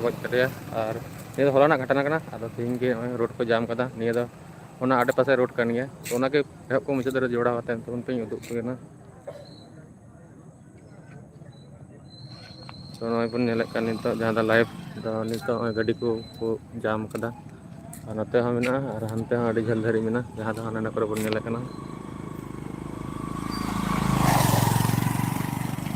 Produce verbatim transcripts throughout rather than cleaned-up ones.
ᱜᱚᱡ ᱠᱮᱫᱮᱭᱟ᱾ ᱟᱨ ᱱᱤᱭᱟᱹ ᱫᱚ ᱦᱚᱞᱟᱱᱟᱜ ᱜᱷᱚᱴᱚᱱᱟ ᱠᱟᱱᱟ᱾ ᱟᱫᱚ ᱛᱮᱦᱮᱧ ᱜᱮ ᱱᱚᱜᱼᱚᱭ ᱨᱳᱰ ᱠᱚ ᱡᱟᱢ ᱠᱟᱫᱟ᱾ ᱱᱤᱭᱟᱹ ᱫᱚ ᱚᱱᱟ ᱟᱰᱮ ᱯᱟᱥᱮ ᱨᱳᱰ ᱠᱟᱱ ᱜᱮᱭᱟ᱾ ᱛᱚ ᱚᱱᱟᱜᱮ ᱮᱦᱚᱵ ᱠᱚ ᱢᱩᱪᱟᱹᱫ ᱫᱷᱟᱹᱨᱤᱡ ᱡᱚᱲᱟᱣ ᱠᱟᱛᱮ ᱱᱤᱛᱚᱜ ᱯᱮᱧ ᱩᱫᱩᱜ ᱟᱯᱮ ᱠᱟᱱᱟ᱾ ᱛᱚ ᱱᱚᱜᱼᱚᱭ ᱵᱚᱱ ᱧᱮᱞᱮᱫ ᱠᱟᱱ ᱱᱤᱛᱚᱜ ᱡᱟᱦᱟᱸ ᱫᱚ ᱞᱟᱭᱤᱵᱷ ᱫᱚ ᱱᱤᱛᱚᱜ ᱱᱚᱜᱼᱚᱭ ᱜᱟᱹᱰᱤ ᱠᱚ ᱠᱚ ᱡᱟᱢ ᱠᱟᱫᱟ᱾ ᱟᱨ ᱱᱚᱛᱮ ᱦᱚᱸ ᱢᱮᱱᱟᱜᱼᱟ ᱟᱨ ᱦᱟᱱᱛᱮ ᱦᱚᱸ ᱟᱹᱰᱤ ᱡᱷᱟᱹᱞ ᱫᱷᱟᱹᱨᱤᱡ ᱢᱮᱱᱟᱜᱼᱟ, ᱡᱟᱦᱟᱸ ᱫᱚ ᱦᱟᱱᱟ ᱠᱚᱨᱮ ᱵᱚᱱ ᱧᱮᱞᱮᱫ ᱠᱟᱱᱟ᱾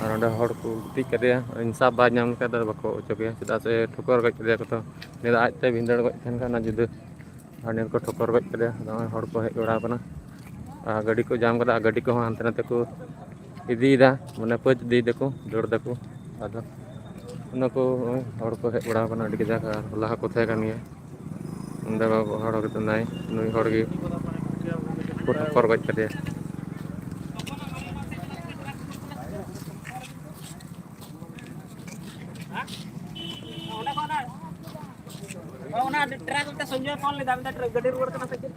ᱟᱨ ᱚᱸᱰᱮ ᱦᱚᱲ ᱠᱚ ᱜᱤᱛᱤᱡ ᱠᱟᱫᱮᱭᱟ, ᱤᱱᱥᱟᱯ ᱵᱟᱭ ᱧᱟᱢ ᱞᱮᱠᱷᱟᱱ ᱫᱚ ᱵᱟᱠᱚ ᱚᱪᱚᱜᱮᱭᱟ, ᱪᱮᱫᱟᱜ ᱥᱮ ᱴᱷᱚᱠᱚᱨ ᱜᱚᱡ ᱠᱮᱫᱮᱭᱟ ᱠᱚ᱾ ᱛᱚ ᱩᱱᱤ ᱫᱚ ᱟᱡᱛᱮ ᱵᱷᱤᱸᱫᱟᱹᱲ ᱜᱚᱡ ᱛᱟᱦᱮᱱ ᱠᱷᱟᱱ ᱚᱱᱟ ᱡᱩᱫᱟᱹ᱾ ᱟᱨ ᱱᱤᱭᱟᱹ ᱠᱚ ᱴᱷᱚᱠᱚᱨ ᱜᱚᱡ ᱠᱮᱫᱮᱭᱟ᱾ ᱟᱫᱚ ᱱᱚᱜᱼᱚᱭ ᱦᱚᱲ ᱠᱚ ᱦᱮᱡ ᱵᱟᱲᱟ ᱟᱠᱟᱱᱟ ᱟᱨ ᱜᱟᱹᱰᱤ ᱠᱚ ᱡᱟᱢ ᱠᱟᱫᱟ᱾ ᱟᱨ ᱜᱟᱹᱰᱤ ᱠᱚᱦᱚᱸ ᱦᱟᱱᱛᱮ ᱱᱟᱛᱮ ᱠᱚ ᱤᱫᱤᱭᱮᱫᱟ, ᱢᱟᱱᱮ ᱯᱟᱹᱪ ᱤᱫᱤᱭ ᱫᱟᱠᱚ, ᱫᱟᱹᱲ ᱫᱟᱠᱚ᱾ ᱟᱫᱚ ᱚᱱᱟ ᱠᱚ ᱱᱚᱜᱼᱚᱭ ᱦᱚᱲ ᱠᱚ ᱦᱮᱡ ᱵᱟᱲᱟ ᱟᱠᱟᱱᱟ ᱟᱹᱰᱤ ᱠᱟᱡᱟᱠ, ᱟᱨ ᱞᱟᱦᱟ ᱠᱚ ᱛᱟᱦᱮᱸ ᱠᱟᱱ ᱜᱮᱭᱟ᱾ ᱚᱸᱰᱮ ᱵᱟᱵᱟ ᱦᱚᱲ ᱠᱟᱱᱟᱭ, ᱱᱩᱭ ᱦᱚᱲ ᱜᱮ ᱠᱚ ᱴᱷᱚᱠᱚᱨ ᱜᱚᱡ ᱠᱮᱫᱮᱭᱟ᱾ ᱚᱱᱟ ᱴᱨᱟᱠ ᱢᱤᱫᱴᱟᱝ ᱥᱚᱧᱡᱚᱭ ᱯᱷᱳᱱ ᱞᱮᱫᱟ, ᱢᱤᱫᱴᱟᱝ ᱴᱨᱟᱠ ᱜᱟᱹᱰᱤ ᱨᱩᱣᱟᱹᱲ ᱠᱟᱱᱟ ᱥᱮ ᱪᱮᱫ?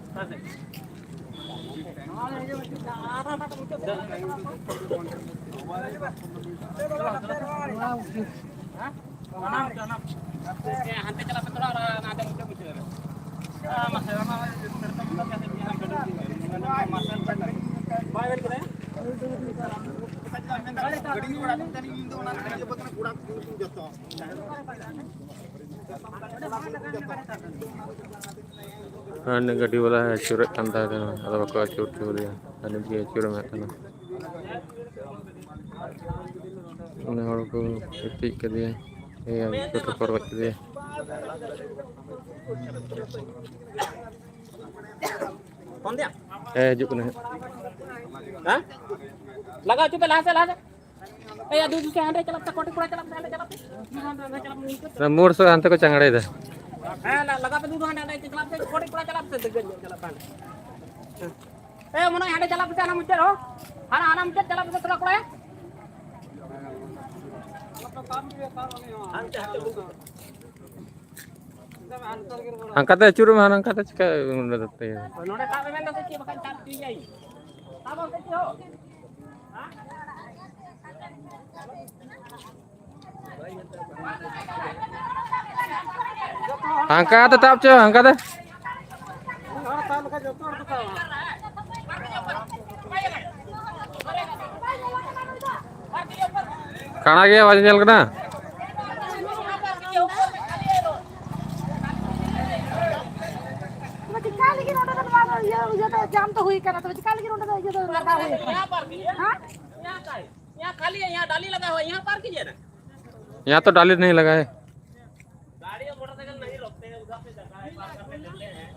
ᱦᱟᱱᱛᱮ ᱪᱟᱞᱟᱜ ᱯᱮ ᱛᱷᱚᱲᱟ, ᱚᱱᱟ, ᱚᱱᱟ ᱟᱸᱡᱚᱢ ᱦᱚᱪᱚ ᱢᱩᱪᱟᱹᱫ ᱨᱮ᱾ ᱵᱟᱭ ᱵᱮᱨ ᱠᱮᱫᱟ᱾ ᱦᱟᱱᱮ ᱜᱟᱹᱰᱤ ᱵᱟᱞᱟ ᱟᱹᱪᱩᱨᱮᱫ ᱠᱟᱱ ᱛᱟᱦᱮᱸ ᱠᱟᱱᱟ, ᱟᱫᱚ ᱵᱟᱠᱚ ᱟᱹᱪᱩᱨ ᱦᱚᱪᱚ ᱠᱟᱫᱮᱭᱟ, ᱟᱨ ᱱᱤᱛ ᱜᱮ ᱟᱹᱪᱩᱨᱮ ᱢᱮᱱᱮᱫ ᱠᱟᱱᱟ᱾ ᱩᱱᱤ ᱦᱚᱲ ᱠᱚ ᱜᱤᱛᱤᱡ ᱠᱟᱫᱮᱭᱟ, ᱮᱭ ᱟᱹᱜᱩ ᱠᱚ ᱴᱷᱚᱠᱚᱨ ᱜᱚᱡ ᱠᱮᱫᱮᱭᱟ᱾ ᱯᱷᱳᱱ ᱫᱮᱭᱟ? ᱦᱮᱸ, ᱦᱤᱡᱩᱜ ᱠᱟᱱᱟ ᱦᱟᱸᱜ᱾ ᱦᱮᱸ? ᱞᱟᱜᱟᱣ ᱦᱚᱪᱚ ᱯᱮ ᱞᱟᱦᱟ ᱥᱮᱫ, ᱞᱟᱦᱟ ᱥᱮᱫ᱾ ᱮᱭ, ᱫᱩ, ᱫᱩ, ᱦᱟᱸᱰᱮ ᱪᱟᱞᱟᱜ ᱯᱮ, ᱠᱚᱴᱤ ᱠᱚᱲᱟ ᱪᱟᱞᱟᱜ ᱯᱮ, ᱦᱟᱸᱰᱮ ᱪᱟᱞᱟᱜ ᱯᱮ᱾ ᱦᱟᱸᱰᱮ, ᱦᱟᱸᱰᱮ ᱪᱟᱞᱟᱜ ᱯᱮ᱾ ᱢᱳᱲ ᱥᱮᱫ ᱦᱟᱱᱛᱮ ᱠᱚ ᱪᱟᱝᱲᱟᱭᱮᱫᱟ᱾ ᱦᱮᱸ, ᱞᱟ-, ᱞᱟᱜᱟ ᱯᱮ, ᱫᱩ, ᱫᱩ, ᱦᱟᱸᱰᱮ, ᱦᱟᱸᱰᱮ ᱪᱟᱞᱟᱜ ᱯᱮ, ᱠᱚᱴᱤ ᱠᱚᱲᱟ ᱪᱟᱞᱟᱜ ᱯᱮ, ᱫᱮᱡ ᱪᱟᱞᱟᱜ ᱯᱮ ᱦᱟᱸᱰᱮ᱾ ᱦᱮᱸ᱾ ᱮ, ᱢᱚᱱᱚᱡ, ᱦᱟᱸᱰᱮ ᱪᱟᱞᱟᱜ ᱯᱮᱥᱮ, ᱦᱟᱱᱟ ᱢᱩᱪᱟᱹᱫ ᱦᱚᱸ᱾ ᱦᱟᱱᱟ, ᱦᱟᱱᱟ ᱢᱩᱪᱟᱹᱫ ᱪᱟᱞᱟᱜ ᱯᱮᱥᱮ, ᱛᱷᱚᱲᱟ ᱠᱚᱲᱟ᱾ ᱦᱟᱱᱛᱮ, ᱦᱟᱱᱛᱮ᱾ ᱦᱟᱱᱠᱟᱛᱮ ᱟᱹᱪᱩᱨᱚᱜ ᱢᱮ, ᱦᱟᱱᱠᱟᱛᱮ ᱪᱤᱠᱟ ᱱᱚᱰᱮ ᱫᱚ ᱛᱟᱹᱭᱟᱹ᱾ ᱱᱚᱰᱮ ᱥᱟᱵ ᱨᱮ ᱢᱮᱱ ᱫᱚ ᱥᱮ ᱪᱮᱫ ᱵᱟᱠᱷᱟᱱ ᱪᱟᱯ ᱛᱤᱭᱟᱹᱭ᱾ ᱥᱟᱵ ᱟᱢ ᱥᱮ ᱪᱮᱫ ᱦᱚᱸ? ᱦᱟᱝᱠᱟ ᱛᱮ ᱛᱟᱵ ᱪᱚ, ᱦᱟᱝᱠᱟ ᱛᱮ᱾ ᱠᱟᱬᱟ ᱜᱮᱭᱟ, ᱵᱟᱭ ᱧᱮᱞ ᱠᱟᱱᱟ᱾ ᱛᱚᱵᱮ ᱪᱤᱠᱟ ᱞᱟᱹᱜᱤᱫ ᱱᱚᱰᱮ ᱫᱚ ᱱᱚᱣᱟ ᱫᱚ ᱤᱭᱟᱹ, ᱤᱭᱟᱹ ᱫᱚ ᱡᱟᱢ ᱫᱚ ᱦᱩᱭ ᱠᱟᱱᱟ? ᱛᱚᱵᱮ ᱪᱤᱠᱟ ᱞᱟᱹᱜᱤᱫ ᱱᱚᱰᱮ ᱫᱚ ᱤᱭᱟᱹ ᱫᱚ ᱞᱟᱜᱟᱣ ᱦᱩᱭ ᱠᱟᱱᱟ? ᱦᱮᱸ? यहाँ खाली है, यहाँ डाली लगा हुआ है, यहाँ पार कीजिए ना। यहाँ तो डाली नहीं लगा है। गाड़ी और मोटरसाइकिल नहीं रोकते हैं, उधर से जगह है, पार करने देते हैं।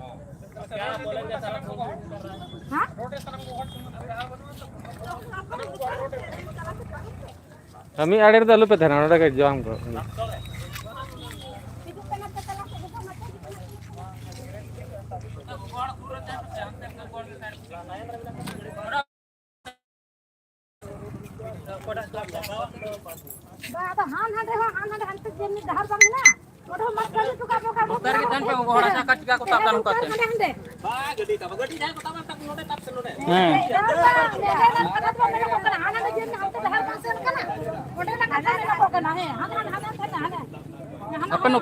क्या बोलेंगे, साला फोन कर रहा है। हाँ? ᱟᱢᱤᱡ ᱟᱲᱮ ᱨᱮᱫᱚ ᱟᱞᱚᱯᱮ ᱛᱟᱦᱮᱱᱟ, ᱱᱚᱰᱮ ᱜᱮ ᱡᱚᱢ ᱠᱚ᱾ ᱵᱟ, ᱟᱫᱚ ᱦᱟᱱ ᱦᱟᱸᱰᱮ ᱦᱚᱸ, ᱦᱟᱱ ᱦᱟᱸᱰᱮ ᱦᱟᱱᱛᱮ ᱡᱮᱢᱱᱤ ᱰᱟᱦᱟᱨ ᱵᱟᱝ ᱢᱮᱱᱟᱜᱼᱟ, ᱚᱸᱰᱮ ᱦᱚᱸ ᱢᱟᱥ ᱠᱟᱹᱢᱤ ᱦᱚᱴᱚ ᱠᱟᱜ ᱯᱮ, ᱚᱠᱟ ᱨᱮᱜᱮ ᱛᱟᱦᱮᱱ ᱯᱮ, ᱜᱚᱜᱚ ᱦᱚᱲ ᱟᱥᱟ ᱠᱟᱴ ᱪᱤᱠᱟ ᱠᱚ ᱛᱟᱵ ᱫᱟᱱ ᱠᱟᱛᱮ᱾ ᱦᱟᱸᱰᱮ, ᱦᱟᱸᱰᱮ᱾ ᱵᱟ, ᱜᱟᱹᱰᱤ ᱛᱟᱵᱚ, ᱜᱟᱹᱰᱤ ᱡᱟᱦᱟᱸᱭ ᱠᱚ ᱛᱟᱵᱟ, ᱛᱟᱵᱚ ᱱᱚᱰᱮ ᱛᱟᱵ ᱯᱮ, ᱱᱚᱰᱮ᱾ ᱦᱮᱸ᱾ ᱦᱟᱱᱟ ᱫᱚ ᱡᱮᱢᱱᱤ ᱦᱟᱱᱛᱮ ᱰᱟᱦᱟᱨ ᱵᱟᱝ ᱥᱮᱱ ᱠᱟᱱᱟ, ᱚᱸᱰᱮ ᱱᱟᱜ ᱠᱟᱛᱷᱟ ᱢᱮᱱᱟᱜ ᱠᱚ ᱠᱟᱱᱟ, ᱦᱮᱸ, ᱦᱟᱱᱟ, ᱦᱟᱱᱟ, ᱦᱟᱱᱟ, ᱦᱟᱱᱟ, ᱦᱟᱱᱟ᱾ ᱟᱯᱮ ᱱᱚ